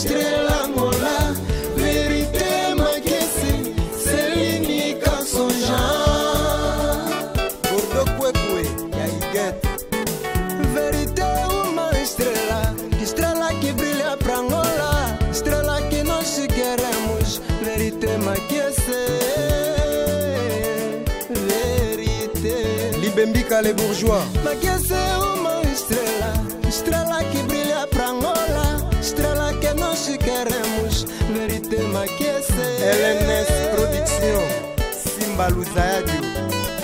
estrela Angola. Vérité Makiese, c'est l'unique en son genre. Bordeaux Kwekwe ya Huguette. Vérité uma estrela, estrela que brilha pra Angola, estrela que nós queremos. Vérité Makiese, vérité. Libembika les bourgeois. Makiese uma estrela, estrela que brilha pra Angola, estrela que nós queremos. Vérité Makiese. LNS Production. Simba Luzayadio.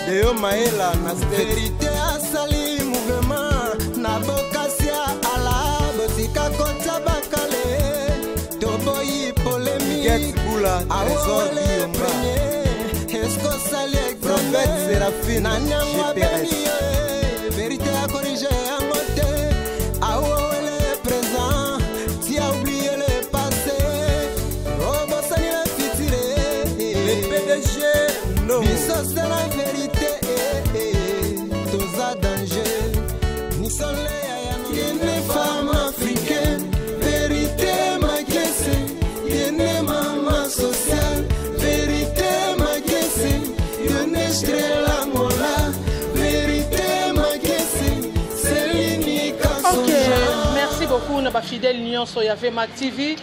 Deo Maela na States. Vérité asali mouvement na bokasia ala botika kotia bakale toboyi polémique Huguette Bula, Trésor awole Biyomba. premier eskosali Prophète Séraphine, nani yango GPRS. abengi ye vérité akorige yango te awowele présent ti a oublié le passé obosani le futur Le PDG Ndongo. biso se na vérité eh, eh, toza danger nisole yene femme africaine vérité makese yene mama sociale vérité makese yone estrela Angola vérité makese c'est l'unique en son Ok, genre. merci beaucoup na bafidèle nyonso ya VMAC TV.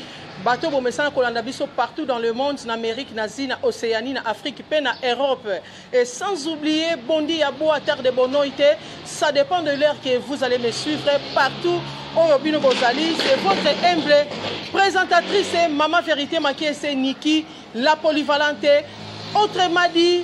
Bato bomesana kolanda biso partout dans le monde, na Amérique, na Asie, na Océanie, na Afrique, pe na Europe. Et sans oublier Bondi ya boa terre de bonoite, ça dépend de l'heure que vous allez me suivre partout. Oyo bino bozali, c'est votre humble présentatrice Mama Vérité Makiese Niki, la polyvalente. Autrement dit,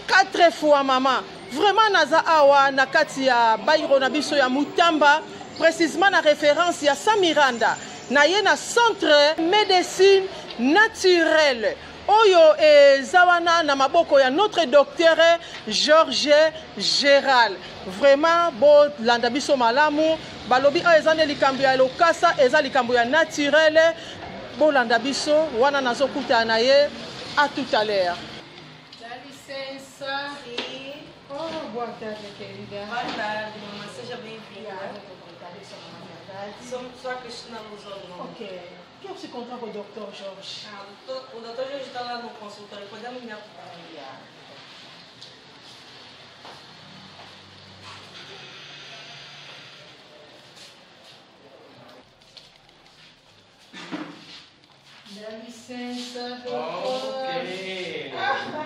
quatre fois mama. Vraiment naza awa na kati ya bairo na biso ya Mutamba, précisément na référence ya Samiranda. Na ye na centre médecine naturelle. Oyo eza wana na maboko ya notre docteur Georges Gérald. Vraiment bolanda biso malamu, balobi oyo eza nde likambo ya lokasa, eza likambo ya naturel. Bolanda biso wana nazokutana na ye à tout à l'heure. Dá licença. Sim. Oh, boa tarde, querida. Boa tarde, mamãe. Seja bem-vinda. Obrigada, muito obrigada. Isso é uma verdade. Sou, sou a Cristina Luzolo. Ok. Quero se encontrar com o doutor Jorge. Ah, o doutor Jorge está lá no consultório. Podemos me acompanhar? Dá licença, doutor. Ok.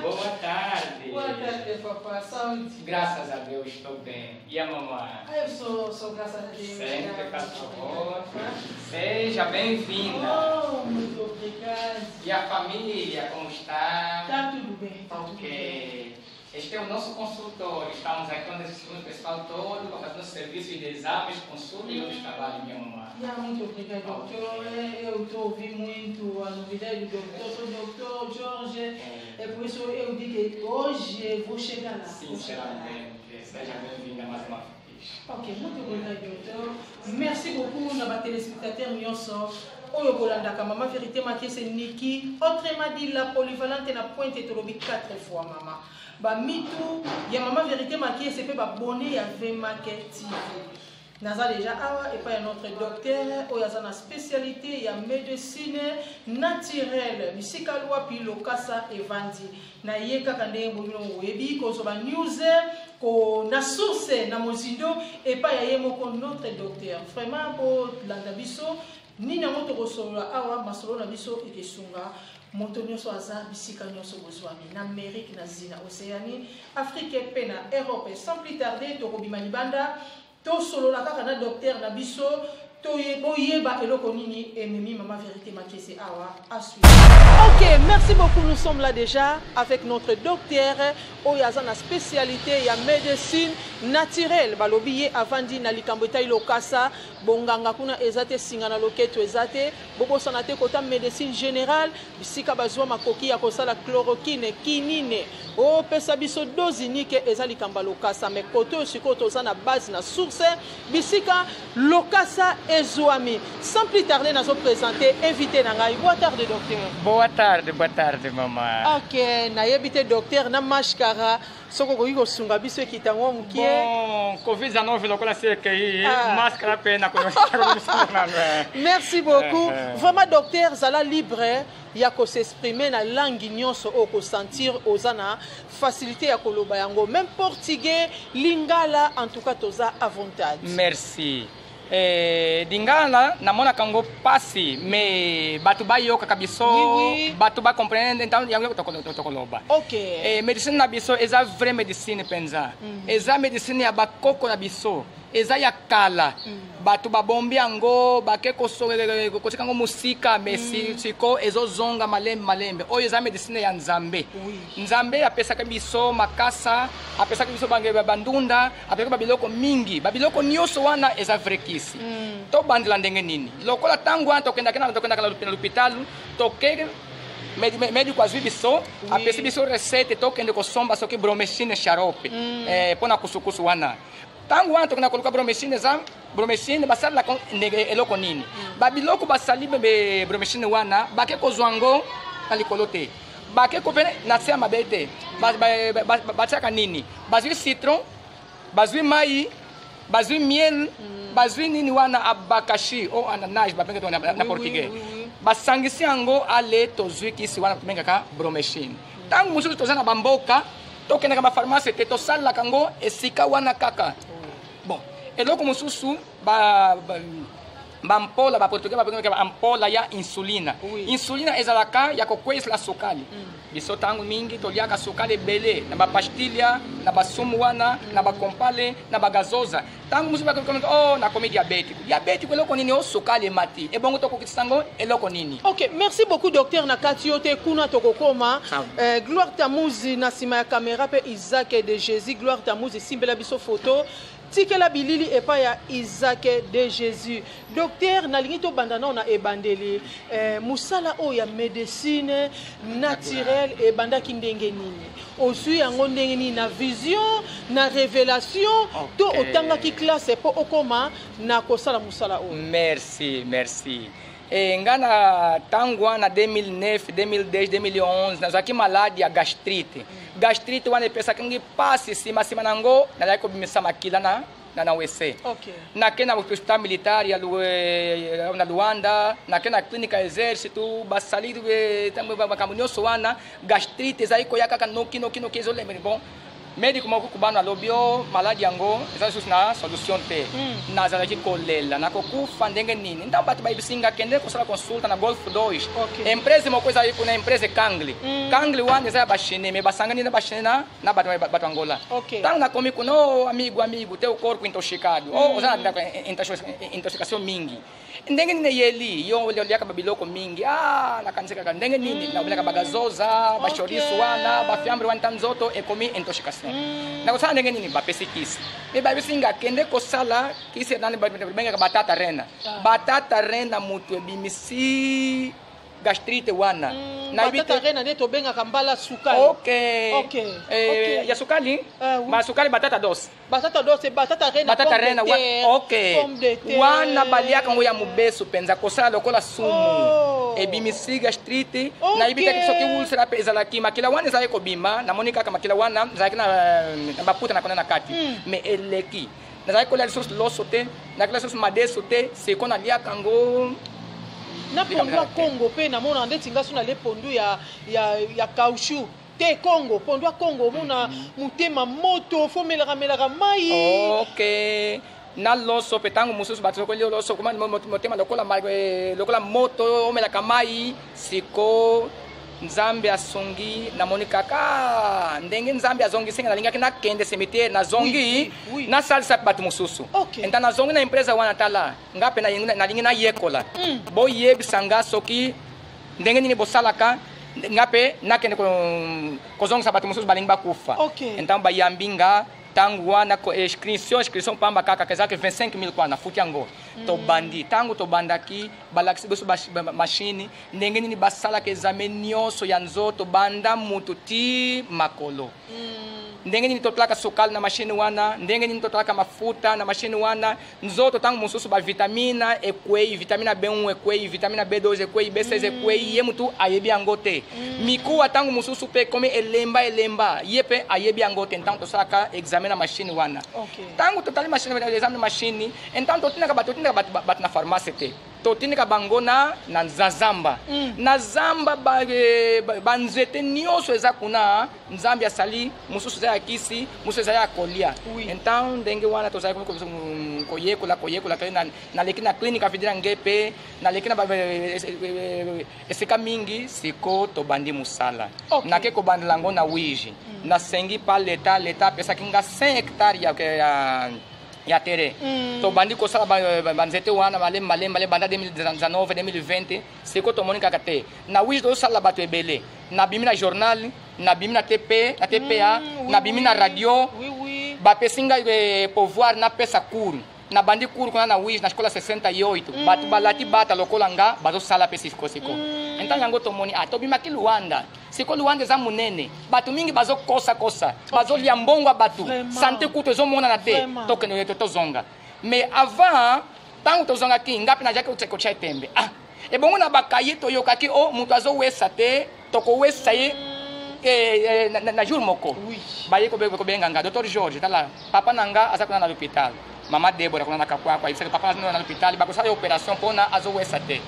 Boa tarde. Boa tarde, papai. Saúde. Graças a Deus estou bem. E a mamãe? Ah, eu sou, graças a Deus. Sempre Graças faz a favor. Deus. Seja bem-vinda. Oh, muito obrigada. E a família, como está? Tá tudo bem. Tá tudo bem. Ok. Este é o nosso consultório. Estamos aqui onde assistimos o pessoal todo para fazer nosso serviço de exames, consulta e outros trabalhos, minha mamãe. Ah, muito obrigada, doutor. Eu estou ouvindo muito a novidade do doutor. Sou o doutor Jorge. É por isso eu digo que hoje eu vou chegar lá. Vou chegar lá. Sinceramente, seja bem-vinda mais uma vez. Ok, muito obrigado, docteur. Merci beaucoup na ba téléspectateurs nyonso. Oyo bolandaka Mama Vérité Makiese Niki, autrement dit la polyvalente na pointe tolobi 4 fois mama. Ba mitu ya Mama Vérité Makiese pe ba bonné ya VMAC TV. Naza déjà awa et pas notre docteur oyo aza na spécialité ya médecine naturelle. Misika lwapi lokasa evandi. Na ye kaka ndenge bobino oyebi kozwa ba news ko na source na mozindo et pas ya ye moko notre docteur. Vraiment po landa biso nini yango tokosolola awa masolo na biso ekesunga moto nyonso aza bisika nyonso bozwami na Amérique, na Asie, na Océanie, Afrique pe na Europe. Sans plus tarder tokobima libanda tosolola kaka na docteur na biso boyeba eloko nini ememi Mama Vérité Makiese awa à suivre. Ok, merci beaucoup. Nous sommes là déjà avec notre docteur oyo aza na spécialité ya médecine naturelle. Balobi ye avandi na likambo etali lokasa, bonganga kuna eza te, singa na loketo eza te, bobosana te kota médecine générale, bisika bazwa makoki ya kosala chloroquine, quinine, opesa biso dose unique eza likambo ya lokasa. Mais kote oyo sikoyo toza na base na source, bisika lokasa Ezwami. Sans plus tarder, nazo présenter invité na ngai. Boa tarde, docteur. Boa tarde, boa tarde, mama. Ok, nayebi te docteur na mashkara soki okoki kosunga biso ekita yango mokie. Bon, Covid-19 lokola si ekei, Ah. maskara mpe nakolobisa nano. Merci beaucoup. Eh, eh. Vraiment, docteur, zala libre ya s'exprimer na langue nyonso oyo kosentir oza na facilité ya koloba yango, même portugais, lingala, en tout cas toza avantage. Merci. Lingala namonaka yango mpasi, mais bato bayokaka biso, bato bacomprendre ntango yango tokoloba. Médecine na biso eza vraie médecine mpenza. Eza médecine ya bakoko na biso, eza ya kala. Bato babombi yango, bake kotika yango mosika, mais siko ezozonga malembe malembe. Oyo eza médecine ya Nzambe. Nzambe apesaka biso makasa, apesaka biso bandunda, apesaka babiloko mingi. Babiloko nyonso wana eza vrai kisi. Tobandela ndenge nini? Lokola ntango wana tokendaki na lopitalo, toke médico azwi biso, apesi biso recette, tokende kosomba soki bromexine xarope mpo na kusukusu wana. Ntango wana tokenda koluka bromexine, eza bromexine basalelaka ndenge eloko nini? Babiloko basali bromexine wana, bake kozwa yango na likolo te, bake ko mpe na se ya mabe te. Batiaka nini? Bazwi citron, bazwi mai, bazwi miel, bazwi nini wana, abacaxi o ananas babengaka na portugais. Basangisi yango, ale tozwi kisi wana tobengaka bromexine. Ntango mosusu toza na bamboka, tokendaka bapharmacie te, tosalelaka yango esika wana kaka. Bon, eloko mosusu, bampola, baportugais babengaka ampola ya insulina. Insulina ezalaka ya kokweyisela sukali. Biso ntango mingi toliaka sukali ebele na bapastilha, na basumu wana, na bakompale, na bagazoza. Ntango mosusu bakomi: "Oh, nakomi diabétique." Diabétique eloko nini? O sukali emati. Ebongo tokokitisa yango eloko nini? Ok, merci beaucoup, docteur. Na kati yo te, kuna tokokoma. Sawa. Gloire Tamuzi na nsima ya caméra, mpe Isaac de Jésus. Gloire Tamuzi, esimbela biso photo, tikela bilili epai ya Isaac de Jésus. Docteur, nalingi tobanda nao na ebandeli. Mosala oyo ya médecine naturelle ebandaki ndenge nini? Ozwi yango ndenge nini? Na vision, na révélation, to otangaki classe mpo okóma na kosala mosala oyo? Merci, merci. Nga na ntango wana 2009, 2010, 2011, nazwaki maladi ya gastrite. Gastrite wana epesaki ngai mpasi. Nsima nsima na yango nazalaki kobimisa makila na WC. Nake na hôpital militaire ya na Luanda, nake na clinique ya exército, basali ntango makambo nyonso wana, gastrite ezali koya kaka noki noki noki, ezolembe. Bon, médico moko kubana alobi: "O maladi yango eza lisusu na solution te." Nazalaki kolela, nakokufa ndenge nini? Ntango bato bayebisi nga: "Kende kosala consulta na Golf 2." Empresa moko ezali kuna, empresa Kangli. Kangli wana eza ya bachine, mais basangani na bachine na bato Angola. Ntango nakomi kuna: "O amigo, amigo, teu corpo intoxicado." O oza na intoxication mingi. Ndenge nini eyeli yo? Oliaka babiloko mingi. Ah, nakanisi kaka ndenge nini naobelaka bagazoza, bachouriço wana, bafiambre wana, ta nzoto ekomi intoxication. Nakosala ndenge nini? Bapesi kisi, me bayebisi nga: "Kende kosala kisi nani babengaka batata rena." Batata rena moto ebimisi gastrite wana. Nayebi Batata rena nde tobengaka mbala sukali. Ok. Ya sukali. Basukali, batata doce. Batata doce, batata rena. Batata pomme de rena terre, pomme de terre. Wana baliaka yango ya mobesu mpenza, kosala lokola sumu. Ebimisi gastrite. Nayebi te soki ulcère mpe ezalaki. Makila wana ezalaki kobima, namoni kaka makila wana ezalaki na baputa na kona na kati. Mais eleki, nazalaki kolia lisusu loso te, nakolia lisusu madeso te. Seko naliaka yango. Na pondu ya Congo mpe namona ndeti nga so nalie pondu ya caoutchouc te. Congo, pondu ya Congo, omona motema moto, fo melaka melaka mai. Ok, na loso mpe, ntango mosusu bato sokolia loso, koma motema lokola moto, omelaka mai. Siko Nzambe asungi, namoni kaka ndenge Nzambe azongisi nga. Nalingaki nakende cimetière, nazongi nasalisa mpe bato mosusu. Enta nazongi na empresa wana. Tala, nga mpe nalingi nayekola. Boyebisa nga soki ndenge nini bosalaka, nga mpe nakende kozongisa bato mosusu balingi bakufa. Ntango bayambi nga, ntango wana inscription pamba kaka ezalaki 25 000 kwa, nafuti yango. Tobandi. Ntango tobandaki, balakisi biso machine ndenge nini basalaka examen nyonso ya nzoto, banda mutu ti makolo. Ndenge nini totalaka sukali na mashine wana, ndenge nini totalaka mafuta na mashine wana. Nzoto ntango mosusu bavitamine ekwei, vitamine B1 ekwei, vitamine B12 ekwei, B16 ekwei, ye mutu ayebi yango te. Mikuwa ntango mosusu mpe ekomi elemba elemba, ye mpe ayebi yango te. Ntango tosalaka examen na mashine wana, ntango totali mashine, examen na mashine, ntango totindaka bato, totindaka bato na pharmacie te, totindika bango na zamba. Na zamba banzete nyonso eza kuna, Nzambe asali, mosusu eza ya kisi, mosusu eza ya kolia. Então ndenge wana tozali koyekola koyekola. Naleki na clinique avidira nge mpe naleki na esika mingi. Siko tobandi mosala. Nake kobandela yango na Uíge. Nasengi pa leta, leta apesaki nga 5 hectare ya terrain. Tobandi kosala banzete wana malembe malembe malembe banda 2019, 2020. Siko tomoni kaka te na Uíge tozosala bato ebele. Nabimi na journal, nabimi na TP, na TPA, nabimi na radio. Bapesi ngai pouvoir napesa cours. Nabandi cours kuna na Uíge, na escola 68. Bato balati bata lokola nga bazosala mpe sikosiko. Ntango yango tomoni, ah, tobimaki Luanda. Siko Luanda eza monene, bato mingi bazokosakosa, bazolia mbongo ya bato. Santé kutu ezomonana te. Tokende, tozonga. Mais avant, ntango tozongaki, nga mpe nazalaki kotya etembe. Ah, ebongo na bakaye toyokaki o moto azowesa te, tokowesa ye na jour moko. Baye kobenga nga: "Docteur George, tala, papa na nga aza kuna na l'hôpital." Mama Debora kuna na Kakwakwa ayebisaki papa aza na l'hôpital, bakosala ye opération mpona azowesa te.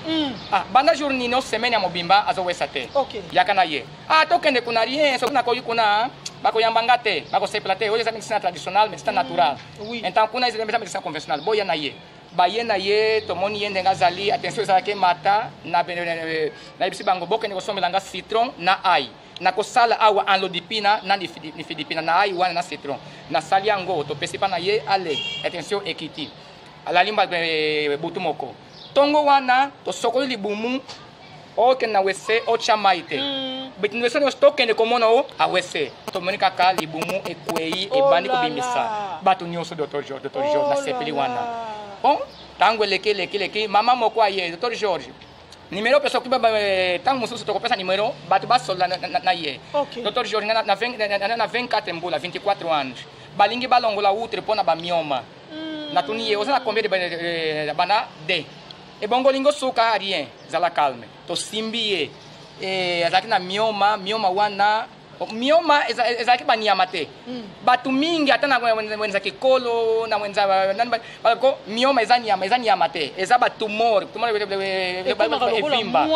Ah, banda jour nini, o semaine ya mobimba azowesa te. Yaka na ye. Ah, tokende kuna, rien. Soki nakoki kuna, bakoyamba nga te, bakosepela te. Oyo eza médecine traditionnelle, médecine naturelle. Então kuna eza médecine conventionnelle. Boya na ye. Baye na ye, tomoni ye ndenge azali, attention ezalaki emata. Nayebisi bango: "Bokende kosombela nga citron na ail, nakosala awa amlodipina na nifedipina na ail wana na citron." Nasali yango, topesi mpa na ye. Ale, attention ekiti, alali butu moko. Ntongo wana tosokoli libumu, okende na WC, otya mai te. Biso nyonso tokende komona o awc, tomoni kaka libumu ekwei, ebandi kobimisa. Bato nyonso: "Docteur George, docteur George." Nasepeli wana. Bon, ntango eleki eleki eleki, mama moko aye: "Docteur George, nimero mpe soki ntango mosusu tokopesa nimero, bato basolola na ye." "Docteur George, nga na 24 mbula, 24 ans, balingi balongola utre mpo na bamioma." Natuni ye: "Oza na combien de bana?" "De." "Ebongo olingi osuka?" "Rien, zala calme." Tosimbi ye. Azalaki na myoma. Myoma wana, myoma ezalaki banyama te. Bato mingi, ata na wenza kikolo, na wenza ko myoma eza nyama, eza nyama te, eza batumor, evimba.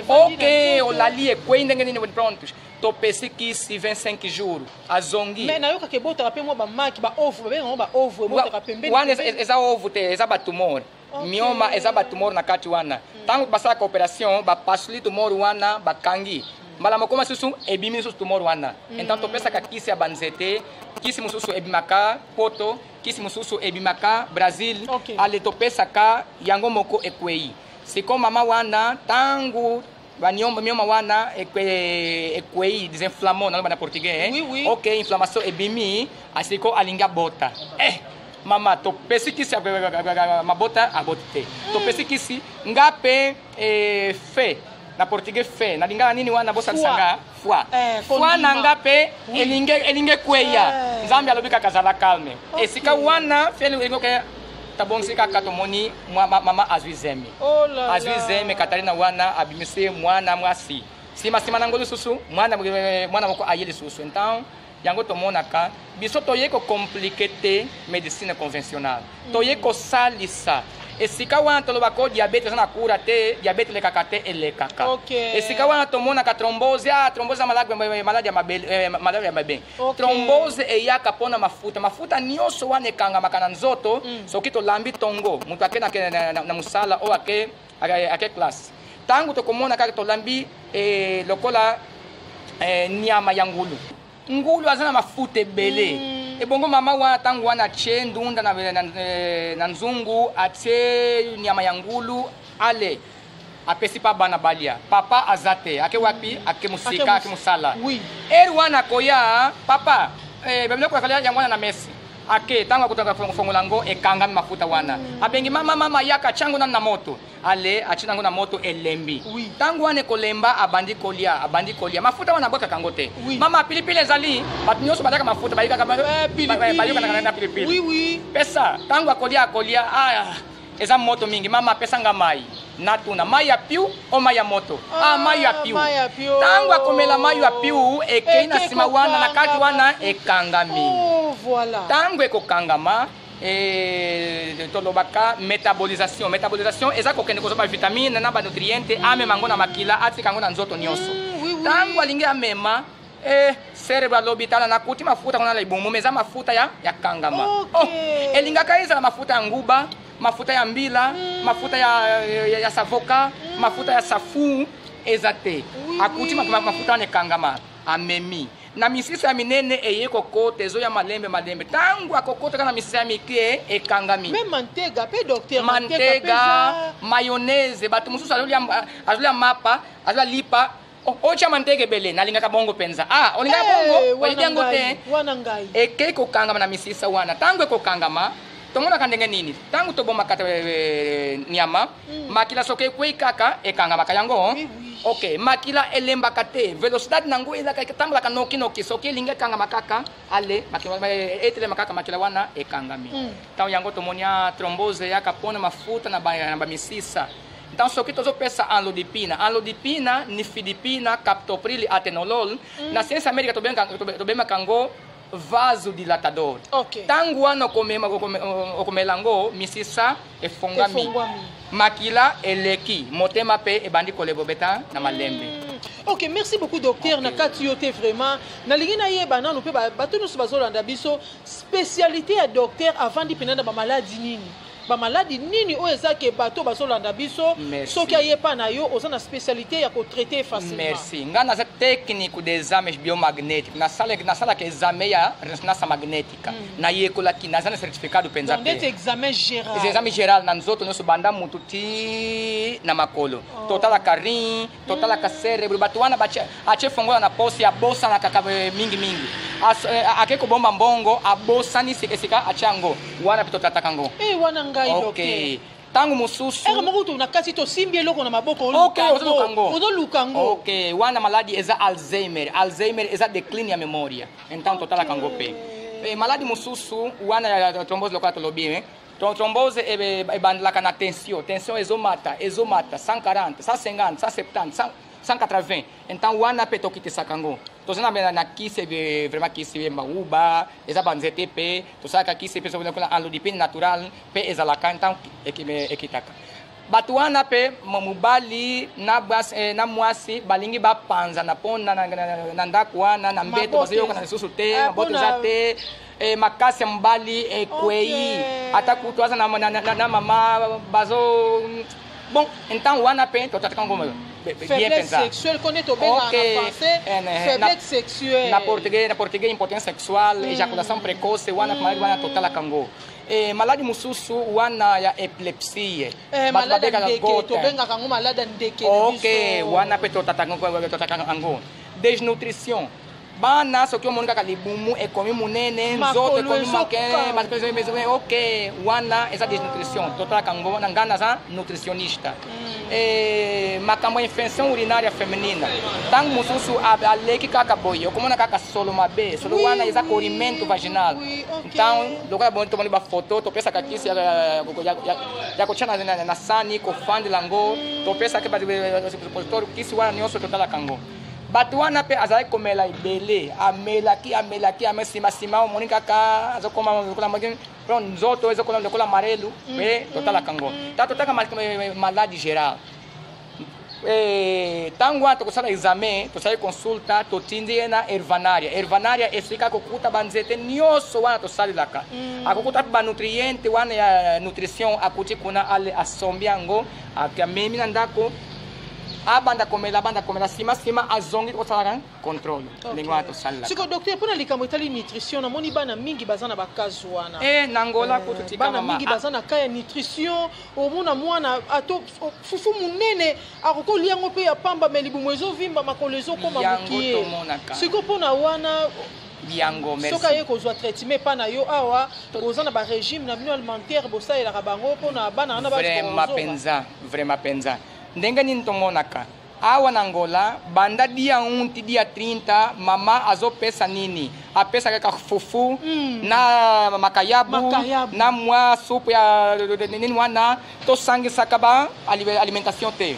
Ok, olali, ekwei ndenge nini, pronto, topesi kisi, 25 jours azongi. Mais nayokaka ebotaka mpe mwa bamaki, baovu, babengango baovu, ebotaka pembeni. Wana eza ovu te, eza batumor. Myoma eza batumor na kati wana. Ntango basalaka opération, bapasuli tumor wana, bakangi mbala moko, mosusu ebimi lisusu tumor wana. Então topesaka kisi ya banzete, kisi mosusu ebimaka Poto, kisi mosusu ebimaka Brazil. Ale, topesaka yango moko, ekwei. Siko mama wana, ntango banyoma, myoma wana ekwei, desinflamou naloba na portugais. Oui, oui. Ok, inflammation ebimi, asiko alingi abota. Mama, topesi kisi ya mabota, aboti te. Topesi kisi, nga mpe fe na portugais, fe nalingaka nini wana, bosalisanga foi. Foi na nga mpe elingi ekweya. Nzambe alobi kaka: "Zala calme." Esika wana fe elingi okeya, tabongisi kaka, tomoni mama azwi zemi. Azwi zemi, Katarina wana abimisi mwana mwasi. Nsima nsima nango lisusu mwana moko aye lisusu. Então yango tomonaka, biso toye kocompliquer te médecine conventionnelle, toye kosalisa. Esika wana tolobaka o diabète eza na cure te, diabète elekaka te, elekaka. Esika wana tomonaka thrombose, ah, thrombose eza maladi ya mabele, maladi ya mabe. Thrombose eyaka mpona mafuta, mafuta nyonso wana ekangamaka na nzoto. Soki tolambi tongo, moto ake na mosala oyo ake classe, ntango tokomona kaka tolambi lokola nyama ya ngulu, ngulu aza na mafuta ebele. Ebongo mama wana, ntango wana atie ndunda na nzungu, atie nyama ya ngulu, ale apesi mpa bana balia. Papa aza te, ake wapi? Ake mosika, ake mosala. Eri wana akoya, papa, biloko ya yango wana na mesi. Ake, ntango akotaka fongola yango, ekangami mafuta wana. Abengi mama: "Mama, yaka, tiango nanu na moto." Ale atie nango na moto, elembi. Oui. Ntango wana ekolemba, abandi kolia, abandi kolia mafuta wana, abwakaka yango te. Oui. Mama, pilipili ezali, bato nyonso baliaka mafuta, bayikaka Eh, pilipili. bayokanaka na pilipili. Oui. Pesa ntango akolia, akolia, ah, eza moto mingi, mama, apesanga mai. Natuna, mai ya piu o mai ya moto? Ah, mai ya piu. Mai ya piu. Ntango akomela mai ya piu, ekei na Eke nsima wana na kati kokangama. wana ekangami. Oh, voilà. Ntango ekokangama, tolobaka métabolisation. Métabolisation eza kokende kozwa bavitamine na banutriente, amema yango na makila, atika yango na nzoto nyonso. Oui. Ntango alingi amema, cerebro alobi: "Tala, nakuti mafuta kuna na libumu, mais eza mafuta ya kangama." Ok. Elingaka ezala mafuta ya nguba, mafuta ya mbila, mafuta ya savoka, mafuta ya safu, eza te. Akuti mafuta wana ekangama, amemi na misisa ya minene, eye kokota, ezoya malembe malembe. Ntango akokota kaka na misisa ya mike, ekangami. Même mantega mpe, docteur, mantega mpe. Mantega, mayonnaise. Bato mosusu azolia mapa, azolia lipa, otya mantega ebele. Nalingaka bongo mpenza. Ah, olingaka Eh, bongo, wana oyebi yango te. ngai, wana ngai. Ekei kokangama na misisa wana. Ntango ekokangama, tomonaka ndenge nini? Ntango tobomaka nyama, makila soki ekwei kaka, ekangamaka yango. Oui. Ok, makila elembaka te, vélocité nango ezalaka, etambolaka nokinoki. Soki elingi ekangama kaka, ale makila, etelema kaka, makila wana ekangami. Ntango yango tomoni ya thrombose eyaka mpona mafuta na bamisisa. Ntango soki tozopesa amlodipina, amlodipina, nifedipina, captopril, atenolol, na science américa tobengaka yango vasodilatador. Ntango wana okomela yango, misisa efongami, Efongwami. Makila eleki, motema mpe ebandi kolebobeta na malembe. Ok, merci beaucoup, docteur. Na kati yo te, vraiment nalingi nayeba nanu mpe bato nyonso bazolanda biso, spécialité ya docteur avandi mpena na bamaladi nini, bamaladi nini oyo eza ke bato bazolanda biso? Merci. Soki ayepa na yo, oza na spécialité ya kotraite facilement? Merci. Nga naza técnique d'examen biomagnétique. Nasalaka examen ya résonance magnética. Nayekolaki, naza na certificat mpenza. Donc ndeti Mpe examen géral? Examen géral na nzoto nyonso, banda mutu ti na makolo. Totalaka rein, totalaka cérebro. Bato wana atie fongola na posi, abosanaka kaka mingimingi. Ake kobomba mbongo, abosani esika atie yango wana, mpe totataka yango. E, wana ngai, Ok, docteur. ntango mosusu Ere moko to na kati tosimbi eloko na maboko, Ok, ozoluka yango. ozoluka yango. Ok, wana maladi eza Alzheimer. Alzheimer eza décline ya mémoire. Então totalaka yango mpe. Maladi mosusu wana ya thrombose, lokola tolobi, eh? Thrombose ebandelaka na tension. Tension ezomata, ezomata 140, 150, 170, 180. Então wana mpe tokitisaka yango. Toza na kisi, vraiment kisi mauba, eza banzete mpe tosalaka kisi mpe lokola amlodipine natural mpe ezalaka. Então ekitaka. Bato wana mpe, mobali na basi, na mwasi balingi bapanzana mpo na ndako wana, na mbeto, Mabote bazoyokana lisusu te. Eh, Mabote eza te, makasi ya mobali ekwei, ata kutu aza na mama bazo bon. Ntango wana mpe totataka yango bien. Faiblesse Mpenza. sexuelle kone tobengaka Ok. na français faiblesse sexuelle. Na portugais impotence sexuelle, éjaculation précoce. Wana maladi wana totalaka yango. Maladi mosusu wana ya épilepsie. Eh, Bato maladi ya babengaka ndeke. goutte. Tobengaka yango maladi ya ndeke na Ok, biso. wana mpe totataka yango. Desnutrition, bana soki omoni kaka libumu ekomi monene, nzoto Makolo ekomi moke, ezokanga. ok, wana eza desnutrition, totalaka yango. Wana ngai naza nutritionniste. Makambo ya infection urinaire féminine, ntango mosusu aleki kaka boye, okomona kaka solo mabe, solo wana eza corrimento vaginal. Ntango lokola boni tomoni bafoto, topesaka kisi ya kotia na sani, kofandela yango, topesaka suppositoire. Kisi wana nyonso totalaka yango. Bato wana mpe azalaki komela ebele, amelaki, amelaki, ame nsima omoni kaka azokoma lokola mpo nzoto ezokola lokola marelu, mpe totalaka yango. Ta totalaka maladi géral. Ntango wana tokosala examen, tosali consulta, totindi ye na ervanaria. Ervanaria esika akokuta banzete nyonso wana tosalelaka, akokuta mpe banutriente wana ya nutrition. Akuti kuna, ale asombi yango, amemi na ndako, abanda komela, abanda komela, nsima nsima azongi, kosalaka contrôle. Ndenge wana tosalelaka. Siko docteur, mpona likambo etali nutrition, namoni bana mingi baza na bakazu wana. Na Ngola kutu tika bana mama. mingi baza na ka ya nutrition. Omona mwana ato fufu monene, akoki olia yango mpe ya pamba, me libumu ezovimba, makolo ezokoma Yango mokie. tomonaka. Siko mpona wana, Yango, merci. Soki aye kozwa traitement epa na yo awa, boza na barégime na bino alimentaire bosalelaka bango mpona bana wana? Vraiment mpenza, vraiment mpenza. Ndenge nini tomonaka awa na Angola, banda dia 1 ti dia 30, mama azopesa nini? Apesa kaka fufu na makayabu, Makayabu. Na mwa supu ya nini wana. Tosangisaka ba alimentation te.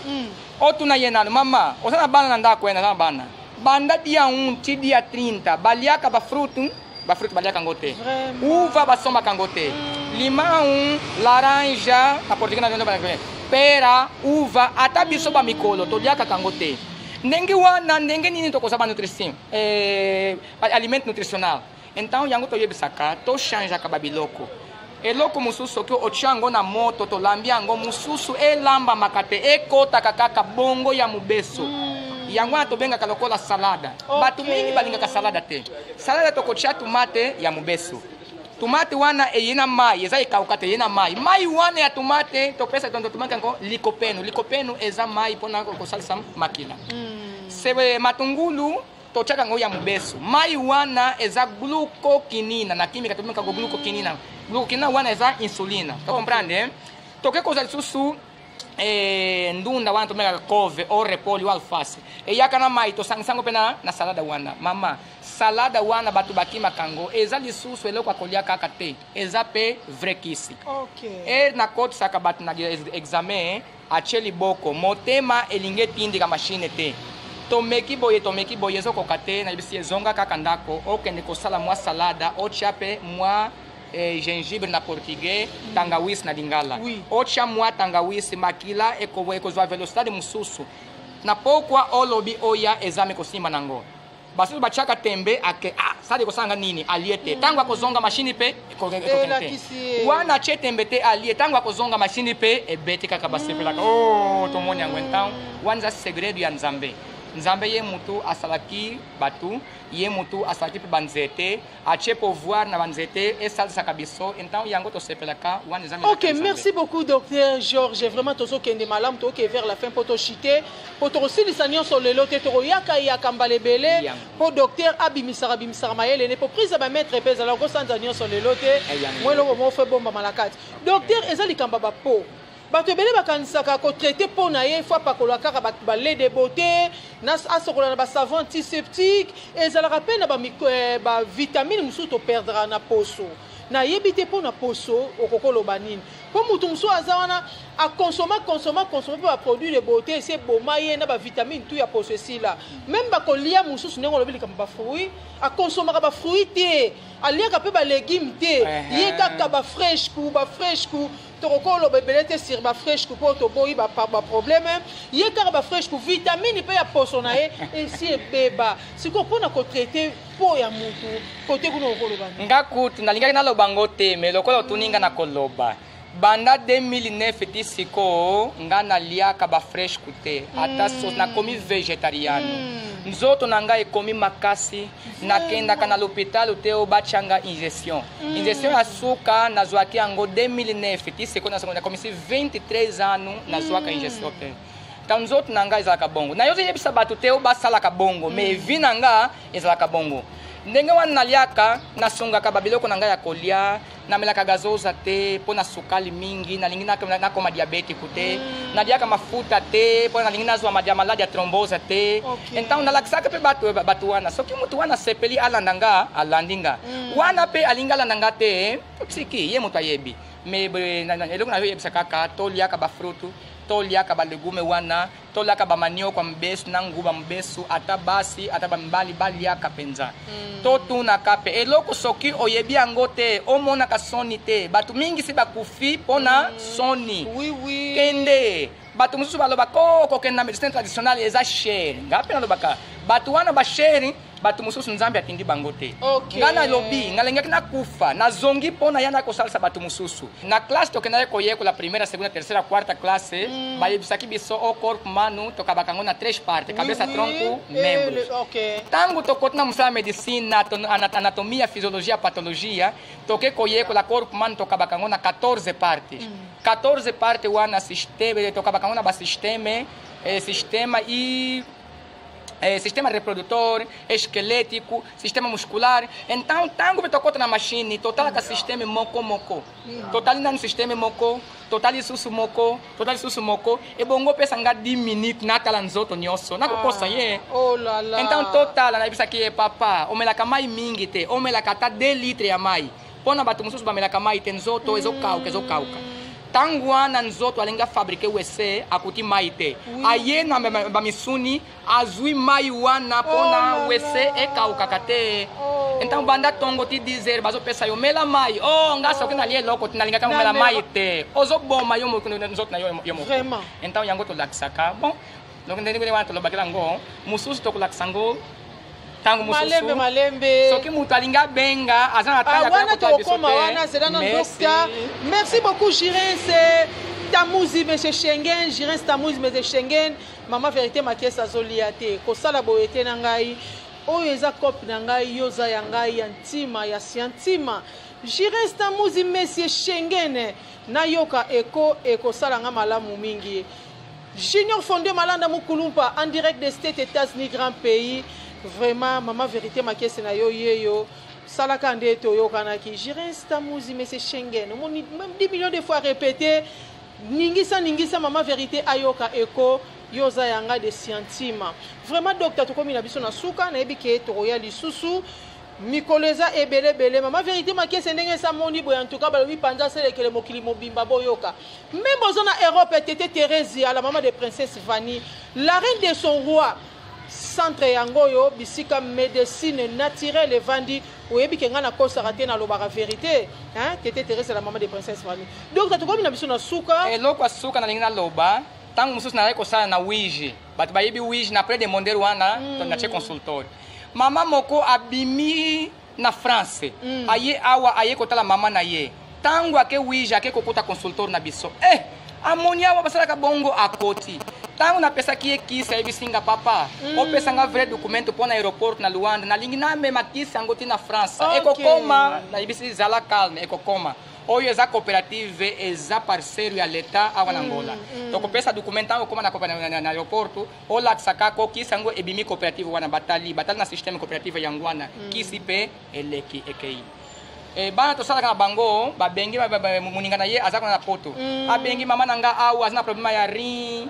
Otuna ye nano: mama, oza na bana na ndako? Ye naza na bana. Banda dia 1 ti dia 30, baliaka bafrutu? Bafrutu baliaka yango te. Vraiment. Uva basombaka yango te. Limão, laranja na portugais na pera, uva, ata biso bamikolo toliakaka yango te. Ndenge wana, ndenge nini tokozwa banutrition, aliment nutritionnel? Então yango toyebisaka, tochangeaka babiloko. Eloko mosusu, soki otia yango na moto, tolambi yango, mosusu elambamaka te, ekotaka kaka bongo ya mobeso. Yango wana tobengaka lokola salada. Bato mingi balingaka salada te. Salada, tokotia tomate ya mobeso. Tomate wana eye na mai, eza ekauka te, eye na mai. Mai wana ya tomate topesa tomate yango licopeno. Licopeno eza mai mpona kosalisa makila. Sebe matungulu, totiaka yango ya mobeso. Mai wana eza glucoquinina. Na kimika tobengaka glucoquinina. Glucoquinina wana eza insulina. Tocomprendre, eh? Toke kozwa lisusu ndunda wana tobengaka couve o repolho o alface, eyaka na mai, tosangisa yango mpe na salada wana. Mama, salada wana bato bakimaka yango, eza lisusu eloko ya kolia kaka te, eza mpe vrai kisi. E nakotisaka bato na examen, atie liboko, motema elingi etindika mashine te. Tomeki boye, tomeki boye, ezokoka te. Nayebisi, ezonga kaka ndako, okende kosala mwa salada, otya mpe mwa gingembre na portugais, tangawisi na lingala. Otya mwa tangawisi, makila ekozwa velocité mosusu. Na pokwa olobi oya ezame kosimba nango. Basusu batiaka tembe, ake ah, sala ekosanga nini, alie te. Ntango akozonga, mashini mpe ekokende te. Elakisi ye. Wana atie tembe te, alie, ntango akozonga, mashini mpe ebeti kaka, basepelaka. O tomoni yango. Ntango wana eza segredo ya Nzambe. Nzambe ye mutu asalaki bato, ye mutu asalaki mpe banzete, atie pouvoir na banzete esalisaka biso. Ntango yango tosepelaka wana, eza Ok, merci beaucoup, docteur Georges. Vraiment tozokende malamu, toke vers la fin mpo toshite, mpo tokosilisa nyonso lelo te. Tokoyaka yaka mbala ebele Yango. mpo docteur abimisaka abimisaka mayele ne, mpo prise ya bamaître mpe ezala kosanza nyonso lelo te. Yango. Mwa eloko moko fo ebombama na kati. Docteur, eza likambo ya bapo. Bato ebele bakanisaka kotraite mpo na ye fo apakola kaka balait de beauté, asokola na basavon antiseptique. Ezalaka mpe na bavitamine mosusu toperdra na poso. Nayebi te, mpo na poso okokoloba nini? Mpo motu mosusu aza wana, akonsoma, konsoma, konsoma mpe baproduit de beauté, esi eboma ye na bavitamine tu ya poso esila. Même bakolia mosusu, ndenge olobi likambo bafruit, akonsomaka bafruit te, aliaka mpe balégume te. Ye kaka bafraîche ku bafraîche ku. Tokokoloba ebele te sur bafraîche ku mpo toboyi baproblème. Ye kaka bafraîche ku, vitamine mpe ya poso na ye esi ebeba. Sikoyo mpona kotraite po ya mutu kote kuna, okoloba nini? Nga kutu nalingaki naloba ngo te, me lokola otuni nga na koloba, banda 2009 ti sikoyo, nga naliaka bafraîche ku te, ata so nakomi végétariano. Nzoto na ngai ekomi makasi. Nakendaka na lopitalo te oyo batianga injection. Injection ya suka nazwaki yango 2009 ti sikoyo, nakomisi 23 ans, nazwaka injection te. Ta nzoto na ngai ezalaka bongo. Nayozoyebisa bato te oyo basalaka bongo, mais vie na nga ezalaka bongo. Ndenge wana naliaka, nasungaka babiloko na ngai ya kolia, namelaka gazoza te mpo na sukali mingi, nalingi nakoma diabétique te. Naliaka mafuta te mpo nalingi nazwa maladi ya thrombose te. Então nalakisaka mpe bato wana. Soki motu wana asepeli alanda nga, alandi nga. Wana mpe alingi alanda nga te, totiki ye, moto ayebi. Mais eloko nazoyebisa kaka, toliaka bafrutu, toliaka balegume wana, toliaka bamanioko ya mobesu na nguba mobesu. Ata basi ata bamibali baliaka mpenza. Totunaka mpe eloko soki oyebi yango te, omonaka soni te. Bato mingi si bakufi mpona soni. Oui, oui. Kende, bato mosusu balobaka o kokende na médecine traditionnelle eza cher. Nga mpe nalobaka, bato wana bachere, bato mosusu Nzambe atindi bango te. Nga nalobi, nalingaki nakufa, nazongi mpo na ya na kosalisa bato mosusu. Na classe tokendaki koyekola primaire, secondaire, tertiaire, quarta classe, bayebisaki biso o corps humano tokabaka yango na tres parte: cabeça, tronco, membros. Ntango tokoti na mosala ya médecine, anatomia, physiologie, pathologie, toke koyekola corps humano tokabaka yango na 14 partes. 14 parte wana, système, tokabaka yango na basystème, système i Sistema reprodutor, esquelético, sistema muscular. Então, ntango mpe tokɔta na machine, totalaka systeme moko moko. Totali nanu systeme moko, totali lisusu moko, totali lisusu moko. Ebongo opesa nga 10 minutes natala nzoto nyonso, nakokosa ye. Oh là là. Então totala, nayebisaki ye: papa, omelaka mai mingi te, omelaka ata 2 litre ya mai. Mpo na bato mosusu bamelaka mai te, nzoto ezokauka, ezokauka. Ntango wana nzoto alingi afabriquer WC, akuti mai te. Aye na bamisuni, azwi mai wana mpona Oh là WC là. ekaukaka te. Oh. Ntango banda ntongo ti 10 heures, bazopesa yo: mela mai. O nga soki nalie eloko te, nalingaka komela mai te. Ozoboma yo nzoto na yo yo moko. Vraiment. Ntango yango tolakisaka bon, donc ndenge wana tolobakela yango mosusu, tokolakisa yango ntango Malembe mosusu. malembe. Soki moto alingi abenga, aza na Ah, ntango ya wana kotala biso tokokoma te. wana zela na Merci. docteur. Merci beaucoup, Jirens Tamuzi, monsieur Schengen. Jirens Tamuzi, monsieur Schengen. Mama Vérité Makiesa azolia te, kosala boye te na ngai. Oyo eza cope na ngai, yo oza ya ngai ya ntima ya sia ntima. Jirens Tamuzi, monsieur Schengen, nayoka eko ekosala nga malamu mingi. Junior Fondé Malanda Mukulumpa en direct des States, États-Unis, grand pays. Vraiment, Mama Vérité Makiese na yo yeyo. Salaka nde toyokanaki. Jirens Tamuzi, monsieur Schengen. Omoni, même 10 millions de fois répété. Ningisa ningisa, Mama Vérité ayoka eko. Yo oza ya ngai de siantima. Vraiment, docteur, tokomi na biso na suka, nayebi ke tokoya lisusu. Mikolo eza ebele ebele. Mama Vérité Makiese, ndenge esamoni boye, en tout cas balobi panza selekele mokili mobimba boyoka. Même boza na Europe, tete Thérésia, la maman de princesse Vani, la reine de son roi. Centre yango oyo bisika médecine naturelle evandi. Oyebi ke ngai nakosaka te, nalobaka vérité, hein? Tete Thérésia, la maman de princesse Vani. Donc tokomi na biso na suka. Eloko ya suka nalingi naloba, ntango mosusu nazali kosala na Wige, bato bayebi Wige na près de Mondele wana, natie consultoire. Mama moko abimi na France, aye awa, aye kotala mama na ye. Ntango ake Wige, ake kokuta consultoire na biso, amoni awa basalaka bongo, akoti. Ntango napesaki ye kisi, ayebisi nga: papa, opesanga vrai documento mpo na aéroport na Luanda, nalingi namema kisi yango ti na France. Ekokoma. Nayebisi: zala calme, ekokoma. Oyo eza coopérative, eza parceiro ya leta awa na Angola. Tokopesa document ntango okoma na aéroport, olakisa kaka okisi yango ebimi coopérative wana. Batali, batali na système coopérative yango wana, kisi mpe eleki, ekei. Bana tosalaka na bango babengi moninga na ye aza kuna na Poto. Abengi: mama na nga awa aza na problème ya rein,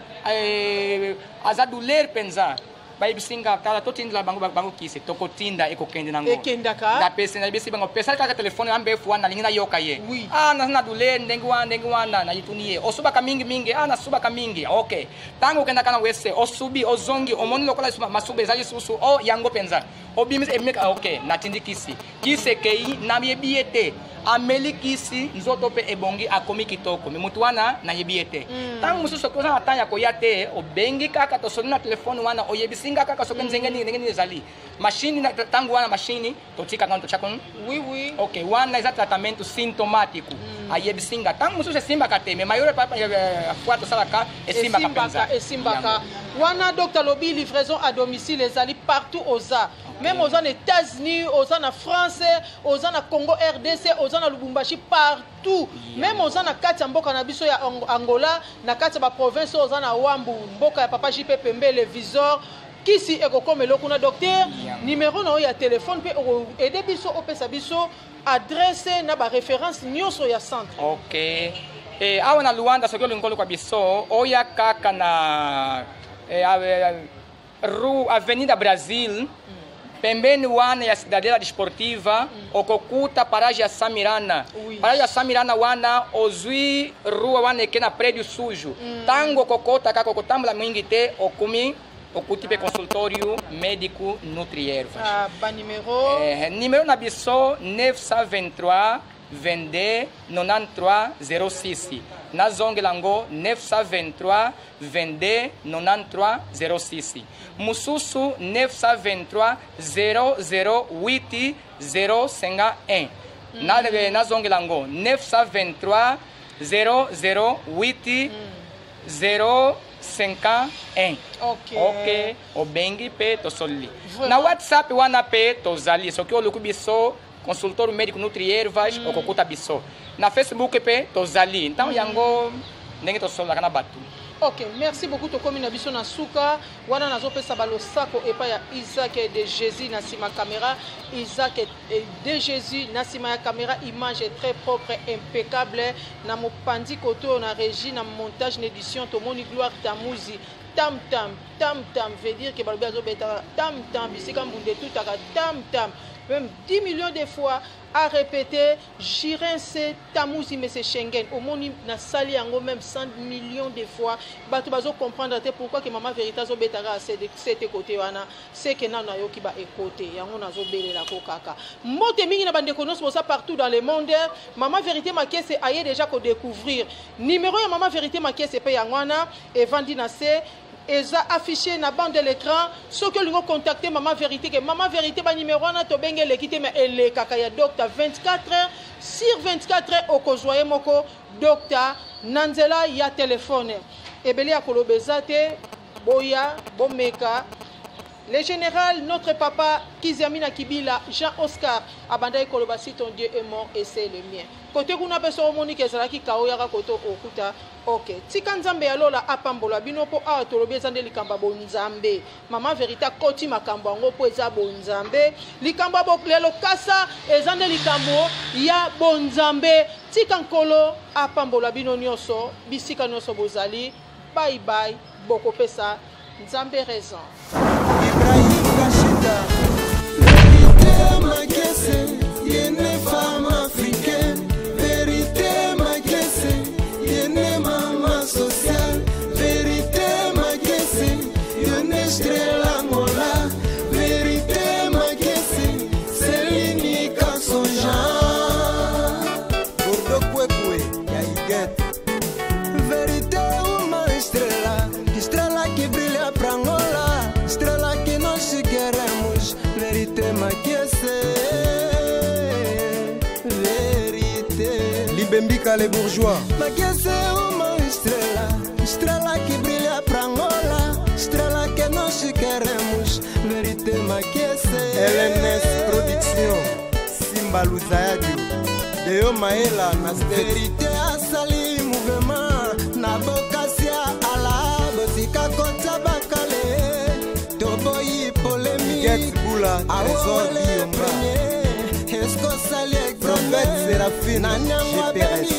aza douleur mpenza. Bayebisi nga: tala, totindela bango kisi. Tokotinda, ekokende nango. Ekendaka. Napesi, nayebisi bango: pesali kaka telefone ya mbefu wana, nalingi nayoka ye. Ah, naza na douleur ndenge wana, ndenge wana. Nayituni ye: osubaka mingi mingi? Ah, nasubaka mingi. Ok, ntango okendaka na WC, osubi, ozongi, omoni lokola masuba eza lisusu? O yango mpenza obimisa ebimika. Ok, natindi kisi, kisi ekei. Nayebi ye te, ameli kisi, nzoto mpe ebongi, akomi kitoko. Me motu wana nayebi ye te. Ntango mosusu soki oza na ntango ya koya te, obengi kaka, tosoli na telefone wana, oyebisi nga kaka soki nzenge nini, ndenge nini ezali mashini. Ntango wana mashini totikaka, totiaka. Oui oui Ok, wana eza tratamento sintomático. Ayebisi nga, ntango mosusu esimbaka te, me mayore fois tosalaka, esimbaka mpenza. Esimbaka, esimbaka wana. Docteur alobi livraison à domicile ezali partout oza, même oza na États-Unis, oza na France, oza na Congo RDC, oza na Lubumbashi, partout, même oza na kati ya mboka na biso ya Angola, na kati ya baprovince oyo oza na Wambu, mboka ya papa JP Pembele Visor, kisi ekokoma eloko na docteur. Numéro na oyo ya telefone mpe okoaider biso, opesa biso adresse na baréférence nyonso ya centre. Ok, awa na Luanda, soki olingi koluka biso, oya kaka na rue Avenida Brasil, pembeni wana ya Cidadela Desportiva, okokuta parage ya Samirana. Parage ya Samirana wana, ozwi rua wana eke na prédio sujo. Ntango okokota kaka, okotambola mingi te, okomi, okuti mpe consultório médico Nutriervas. Ah, banuméro? Numéro na biso 923 22 93 06. Nazongela yango: 923 22 93 06. Mosusu 923 008 051. Nazongela yango: 923 008 051. Ok, obengi mpe tosololi. Na WhatsApp wana mpe tozali. Soki oluki biso consultor médico Nutriervas, okokuta biso. Na Facebook mpe tozali. Ntango yango ndenge tosololaka na bato. Ok, merci beaucoup. Tokomi na biso na suka wana, nazopesa balosako epai ya Isaac de Jésus na nsima caméra. Isaac de Jésus na nsima ya caméra, image est très propre, impeccable. Na mopanzi koto oyo, na régie, na montage, na édition, tomoni Gloire Tamuzi. Tam tam tam tam veut dire ke balobi azobetaka tam tam bisika mbunda etutaka tam tam, même 10 millions de fois à répéter. Jirin se Tamuzi mese Schengen, omoni nasali yango même 100 millions de fois, bato bazocomprendre te pourquoi ke Mama Vérité azobetaka sete kote wana. Seke nano nayoki baeko te, yango nazobelelako kaka. Mbote mingi na bandeko nyonso boza partout dans le monde. Mama Vérité Makese aye déjà kodécouvrir numéro ya Mama Vérité Makese mpe yango wana evandi na se, eza affiché na bande de l'écran. Soki olingi ocontacte Mama Vérité, ke Mama Vérité, banimero wana tobenge eleki te, mais elekaka ya docteur 24 heures sur 24 heures. Okozwa ye moko docteur na nzela ya telefone. Ebele ya koloba eza te, boya bomeka. Le général, notre papa Kiziamina Kibila Jean Oscar abandaki koloba: "Si ton Dieu est mort, et c'est le mien." Kote kuna mpe so omoni ke ezalaki kao, yaka kote okuta. Ok, tika Nzambe ya lola apambola bino, mpo awa tolobi eza nde likambo ya bonzambe. Mama Vérité akoti makambo yango mpo eza bonzambe. Likambo ya lelo kasa eza nde likambo ya bonzambe. Tika Nkolo apambola bino nyonso bisika nyonso bozali. Bye bye, bokopesa Nzambe raison. Ibrahim Kashita. Vérité Makese, yene femme africaine. Vérité Makese, yene mama sociale. Vérité Makese, yene estrela Angola. Vérité Makese, c'est l'unique en son genre. Bordo Kwekwe ya Iget. Vérité, uma estrela, estrela que brilha pra Angola, estrela que nós queremos. Vérité Makiese, vérité. Libembika les bourgeois. Makiese, uma estrela, estrela que brilha pra Angola, estrela que nós queremos. Vérité Makiese. LNS Production. Simba Luzayadio. Deo Maela na State. Vérité asali mouvement na bokasia ala, botika kota bakale, toboyi polémique. Get Bula Trésor Awole Biyomba. premier, eskosali. Prophète Séraphine Nani yango GPRS. abengi.